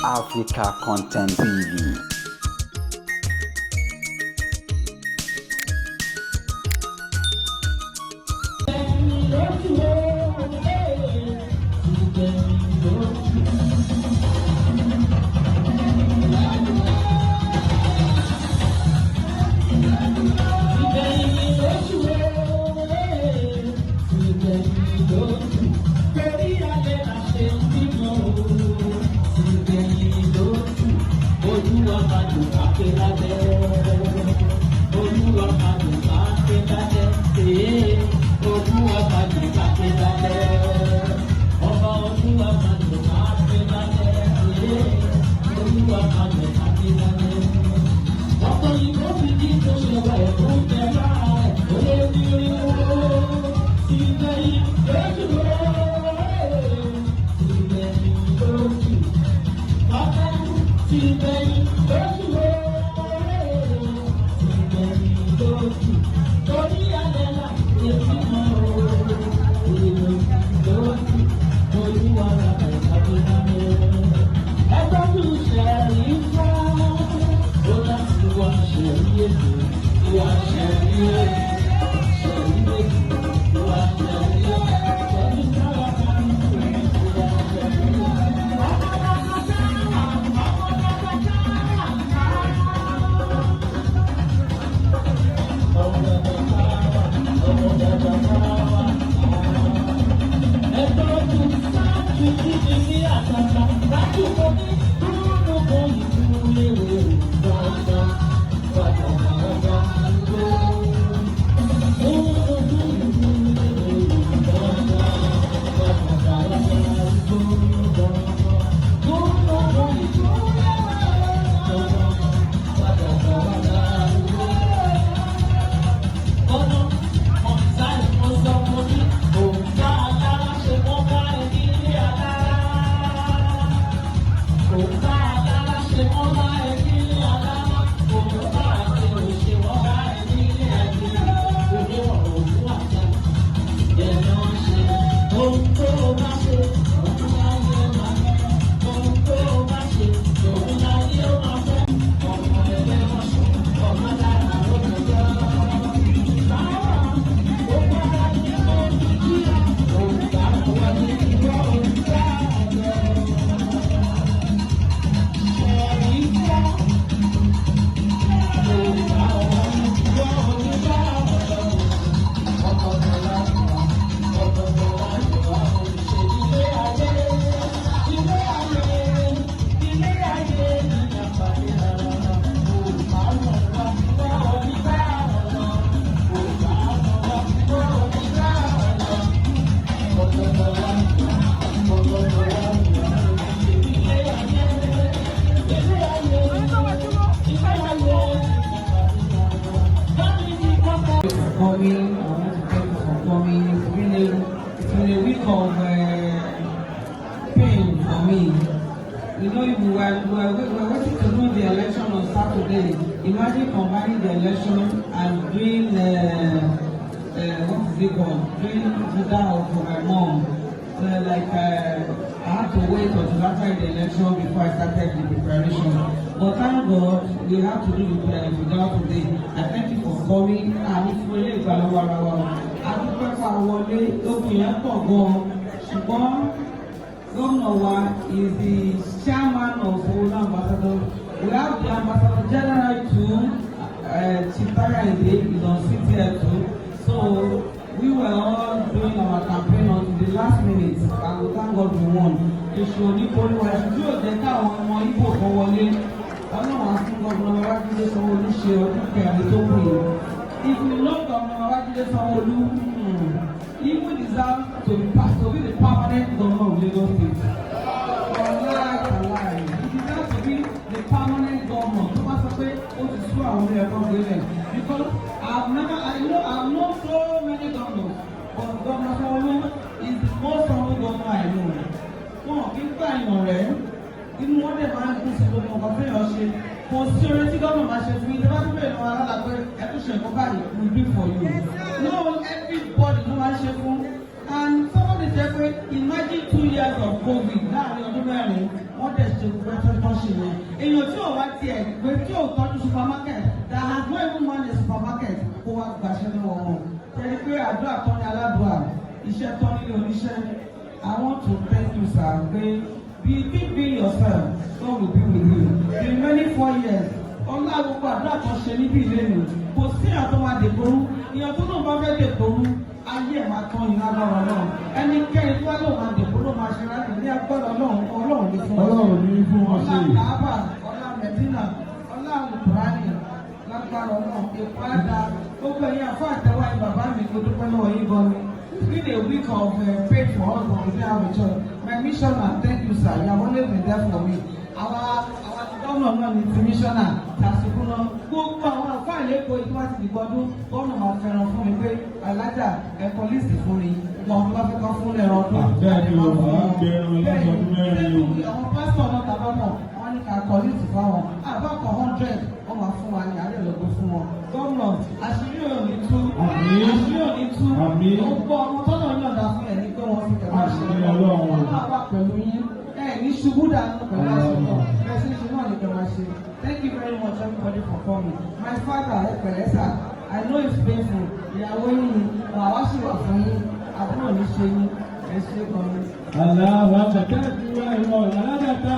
Africa Content TV. For coming. I want to thank you for coming. It's been a week of pain for me. We were waiting to do the election on Saturday. Imagine combining the election and doing what is it called? Doing funeral for my mom. So like I had to wait until after the election before I started the preparation. But thank God we have to do the funeral today. I thank you for coming. Àní fún ilé ìgbàlọ́wọ́ ara wa. A dúpẹ́ fún àwọlé lókun yẹn pọ̀ gan-an. Ṣùgbọ́n gómìnà wa is the chairman of Owó Ambassador. We have the Ambassador General too, Chief Ayinde, is on CTF too. So we were all doing our campaign until the last minute, and we thank God we won. Èṣù oníkóríwá, èṣù tí yóò jẹ́ káwọn ọmọ Ìgbò kan wọlé. Ọlọ́run á fún Gómìnà Babájídé Sanwó-Olú ṣe ọdún 4 tó kù yìí. If you know Governor Babájídé Sanwó-Olú, he will deserve to be the permanent governor of Lagos State. Wàláì wàláì, he deserves to be the permanent governor. Tó bá sọ pé ó ti sú àwọn ilé ẹ̀kọ́ gbélé. Because I've never, I know, I've known so many governors, but Governor Sanwó-Olú is the most humble governor I know. Wọn kì í gbà yàn rẹ̀, inú wọn dẹ̀ máa ń dùn sí gbogbo nǹkan téèyàn ṣe. Kò sí oore tí gómìnà máa ṣe fún yín. Tí bá tún bẹ̀rẹ̀ lọ́wọ́ alága pé ẹ tún ṣe nǹkan báyìí, we do for you. No, everybody ló máa ń ṣe fún. And somebody jẹ́ pé imagine 2 years of COVID láàrin ọdún 4 ọdún, wọ́n dẹ̀ ṣe gbogbo ẹ̀tọ́ tó ṣe yẹn. Èèyàn tí ò wá tiẹ̀ pé tí ò tọ́jú supermarket, that has no even money supermarket, kó wá gbàṣẹ́ lọ́wọ́ wọn. Ṣe pé àdúrà tán ní aládùúà, iṣẹ́ tán nílé oníṣẹ́. I want to thank you, sir, pé be keep being yourself, God will be with you. The remaining 4 years, ọlá gbogbo àdúrà kan ṣe níbí ìlẹ́nu, kò sí èèyàn tó máa dèkòrú. Èèyàn tó náà bá fẹ́ dèkòrú, ayé ẹ̀ máa tán iná agbára náà. Ẹnikẹ́ni tó wá lóun máa dèkòrú, máa ṣe láti ní agbára Ọlọ́run, Ọlọ́run ní fún wọn. Ọlọ́run ní fún wọn Ọlá ṣe. Kàábà, ọlá Mẹdínà, ọlá Alukurani, lágbára Ọlọ́run, èkó àdá. Gbogbo ẹ̀yin àfọ àtẹwà yìí, bàbá mi, kò dúpẹ́ lọ́wọ́ yín gan ni. It's been a week of faith for us, but we didn't have a choice. My missioner, thank you, sir. You have always been there for me. Àwa ti gómìnà náà ní ti missioner tàṣíkú náà. Gbogbo àwọn àfáà lẹ́kọ̀ọ́ yìí tó bá ti dìgbò ọdún, gómìnà máa fẹ́ràn fún mi pé alájà ẹ̀kọ́ list fún mi. Gbogbo àwọn tó bá fẹ́ kọ́ fún ẹ̀rọ ọdún. Bẹ́ẹ̀ ni o, à ń gbẹran lọ́sọdún 4 o. Àwọn pásítọ̀ náà tàbá mọ̀, wọ́n ní ká kọ list fáwọn. Àbákọ̀ 100, wọ́n máa fún wa ní àárẹ̀ lọ́gbọ́ fún wọn. Gómìnà, àṣírí ò ní tú. Àmín. Àṣírí ò ní tú. Àmín. Gbogbo ọmọ tọ́nà yọ̀ǹda fún ẹ̀ ní pé wọ́n fi kẹ̀kẹ́ àṣẹ. Àmín Ọlọ́run. Ọlọ́run wà pẹ̀lú yín. Ẹ ní ṣubú dànù pẹ̀lú àṣẹ náà. Bẹ́ẹ̀ ṣe ń ṣe náà ní kẹ́ máa ṣe. Thank you very much, everybody, for coming. My father, ẹ pẹ̀lẹ́ sà. I know it's painful. Ìyàwó yín ni wàá wá sí wà fún yín. Àbúrò ní ṣe yín. Ẹ ṣe gan ni. Aláwọ̀ àtẹ̀kẹ́ ti wá ìwọ̀ alájà tá.